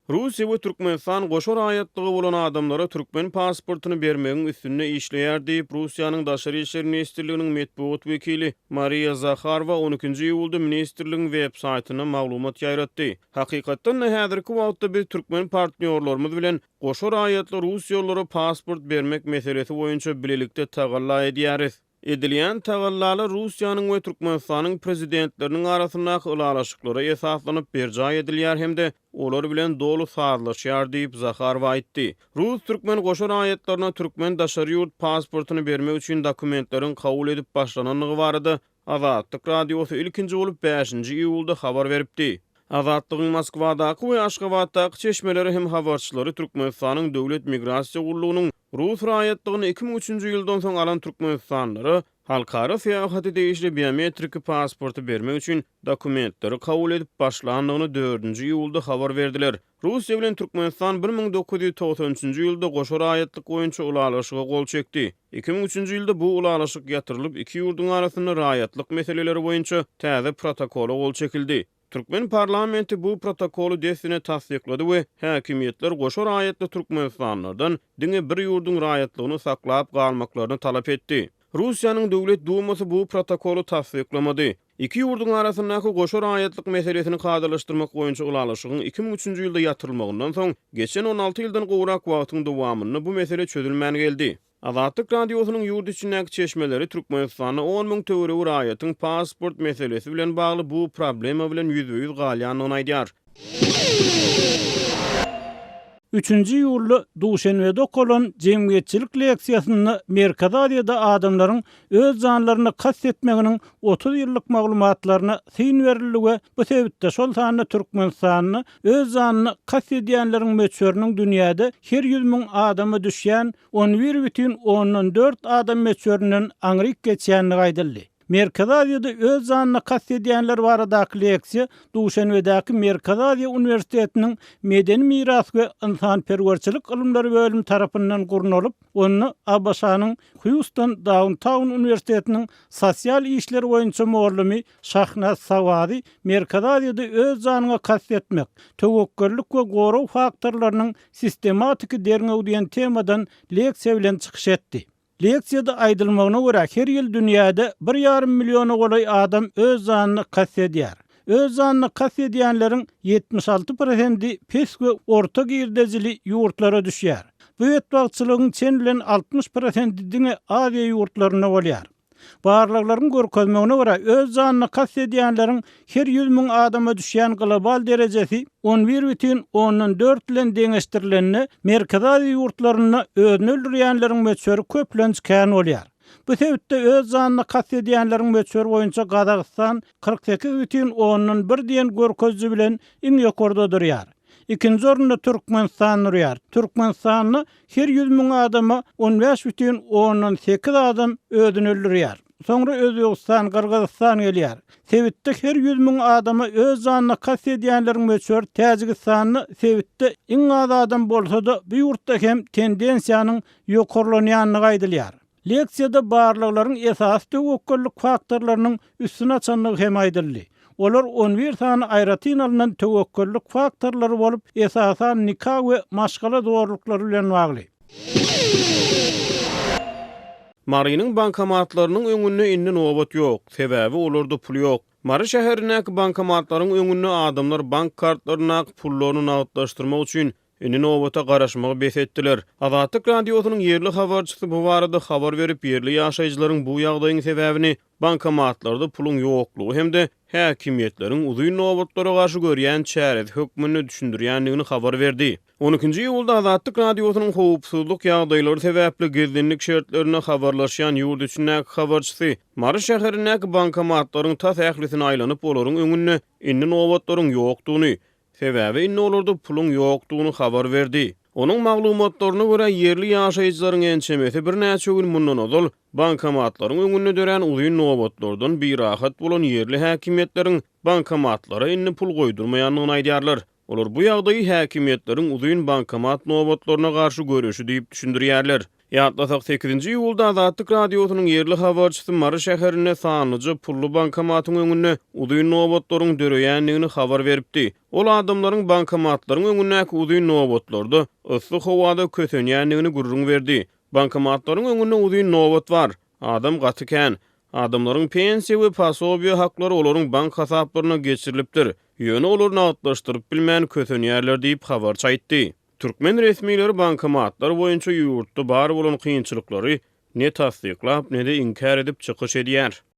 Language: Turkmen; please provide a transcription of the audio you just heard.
Russiýa we Türkmenistan goşa raýatlygy bolan adamlara türkmen pasportyny bermegiň üstünde işleýär diýip, Russiýanyň Daşary işler ministrliginiň metbugat wekili Mariýa Zaharowa on ikinji iýulda ministrligiň web saýtynda maglumat ýaýratdy. Hakykatdan-da, häzirki wagtda biz türkmen partnýorlarymyz bilen goşa raýatly russiýalylara pasport bermek meselesi boýunça bilelikde tagalla edýäris. Edilýän tagallalar Russiýanyň we Türkmenistanyň Prezidentleriniň arasyndaky ylalaşyklara esaslanyp berjaý edilýär hem-de olar bilen doly sazlaşýar diýip, Zaharowa aýtdy. Rus-türkmen goşa raýatlaryna türkmen daşary ýurt pasportyny bermek üçin dokumentleriň kabul edip başlanandygy barada Azatlyk Radiosy ilkinji bolup bäşinji iýulda habar beripdi. Azatlygyň Moskwadaky we Aşgabatdaky çeşmeleri hem habarçylary Türkmenistanyň Döwlet migrasiýa gullugynyň rus raýatlygyny 2003-nji ýyldan soň alan türkmenistanlylara halkara syýahata degişli biometriki pasporty bermek üçin dokumentleri kabul edip başlandygyny dördünji iýulda habar berdiler. Russiýa bilen Türkmenistan 1993-nji ýylda goşa raýatlyk boýunça ylalaşyga gol çekdi. 2003-nji ýylda bu ylalaşyk ýatyrylyp, iki ýurduň arasynda raýatlyk meseleleri boýunça täze protokola gol çekildi. Türkmen parlamenti bu protokoly dessine tassyklady we häkimiýetler goşa raýatly türkmenistanlylardan diňe bir ýurduň raýatlygyny saklap galmaklaryny talap etdi. Russiýanyň Döwlet Dumasy bu protokoly tassyklamady. Iki ýurduň arasyndaky goşa raýatlyk meselesini kadalaşdyrmak boýunça ylalaşygyň 2003-nji ýylda ýatyrylmagyndan soň, geçen 16 ýyldan gowrak wagtyň dowamynda bu mesele çözülmän geldi. Azatlyk Radiosynyň ýurt içindäki çeşmeleri Türkmenistanda on müň töweregi raýatyň pasport meselesi bilen bagly bu problema bilen ýüzbe-ýüz galýandygyny aýdýar. Üçünji iýulda Duşenbede okalan jemgyýetçilik leksiýasynda Merkezi Aziýada adamlaryň öz janlaryna kast etmeginiň 30 ýyllyk maglumatlaryna syn berildi we bu sebitde, şol sanda Türkmenistanda öz janyna kast edýänleriň möçberiniň dünýäde her 100 müň adama düşýän 11,4 adam möçberinden aňryk geçýändigi aýdyldy. Merkezi Aziýada öz janyna kast edýänler baradaky leksiýa Duşenbedäki Merkezi Aziýa uniwersitetiniň Medeni miras we ynsanperwerçilik ylymlary bölümi tarapyndan gurnalyp, onda ABŞ-nyň Hýuston Dauntaun uniwersitetiniň sosial işler boýunça mugallymy Şahnaz Sawazi Merkezi Aziýada öz janyňa kast etmek, töwekgellik we gorag faktorlarynyň sistematiki derňewi diýen temadan leksiýa bilen çykyş etdi. Leksiýada aýdylmagyna görä, her ýyl dünýäde bir ýarym milliona golaý adam öz janyna kast edýär. Öz janyna kast edýänleriň 76 prosendi pes we orta girdejili ýurtlara düşýär. Bu betbagtçylygyň çen bilen 60 prosendi diňe Aziýa ýurtlarynda bolýar. Barlaglaryň görkezmegine görä, öz janyna kast edýänleriň her 100 müň adama düşýän global derejesi 11,4 bilen deňeşdirilende, Merkezi Aziýa ýurtlarynda özüni öldürýänleriň möçberi köplenç kän bolýar. Bu sebitde öz janyna kast edýänleriň möçberi boýunça Gazagystan 48,1 diýen görkeziji bilen iň ýokarda durýar. Ikinji orunda Türkmenistan durýar. Türkmenistanda her 100 müň adama 15,8 adam özüni öldürýär. Soňra Özbegistan, Gyrgyzystan gelýär. Sebitde her 100 müň adama öz janyna kast edýänleriň möçberi Täjigistanda sebitde iň az adam bolsa-da, bu ýurtda hem tendensiýanyň ýokarlanýandygy aýdylýar. Leksiýada barlaglaryň esasy töwekgellik faktorlarynyň üstüni açandygy hem aýdyldy. Olar on bir sany aýratyn alnan töwekgellik faktorlary bolup, esasan nika we maşgala zorluklary bilen bagly. Marynyň bankomatlarynyň öňünde indi nobat ýok, sebäbi olarda pul ýok. Mary şäherindäki bankomatlaryň öňünde adamlar bank kartlaryndaky pullaryny nagtlaşdyrmak üçin Indi nobata garaşmagy bes etdiler. Azatlyk Radiosynyň ýerli habarçysy bu barada habar berip, ýerli ýaşaýjylaryň bu ýagdaýyň sebäbini bankomatlarda puluň ýoklugy hem-de häkimiýetleriň uzyn nobatlara garşy görýän çäresi hökmünde düşündirýändigini habar berdi. On ikinji iýulda Azatlyk Radiosynyň howpsuzlyk ýagdaýlary sebäpli gizlinlik şertlerinde habarlaşýan ýurt içindäki habarçysy Mary şäherindäki bankomatlaryň tas ählisini aýlanyp, olaryň öňünde indi nobatlaryň ýokdugyny, Sebäbi indi olarda puluň ýokdugyny habar berdi. Onuň maglumatlaryna görä, ýerli ýaşaýjylaryň ençemesi birnäçe gün mundan ozal bankomatlaryň öňünde dörän uzyn nobatlardan birahat bolan ýerli häkimiýetleriň bankomatlara indi pul goýdurmaýandygyny aýdýarlar. Olar bu ýagdaýy häkimiýetleriň uzyn bankomat nobatlaryna garşy göreşi diýip düşündirýärler. Ýatlasak, sekizinji iýulda Azatlyk Radiosynyň ýerli habarçysy Mary şäherinde sanlyja pully bankomatyň öňünde uzyn nobatlaryň döreýändigini habar beripdi. Ol adamlaryň bankomatlaryň öňündäki uzyn nobatlarda yssy howada kösenýändigini gürrüň berdi. Bankomatlaryň öňünde uzyn nobat bar. Adam gaty kän. Adamlaryň pensiýa we posobiýa haklary olaryň bank hasaplaryna geçirilipdir. Ýöne olar nagtlaşdyryp bilmän kösenýärler diýip, habarçy aýtdy. Türkmen resmileri bankomatlar boýunça ýurtda bar bolan kynçylyklary ne tassyklap, ne-de inkär edip çykyş edýär.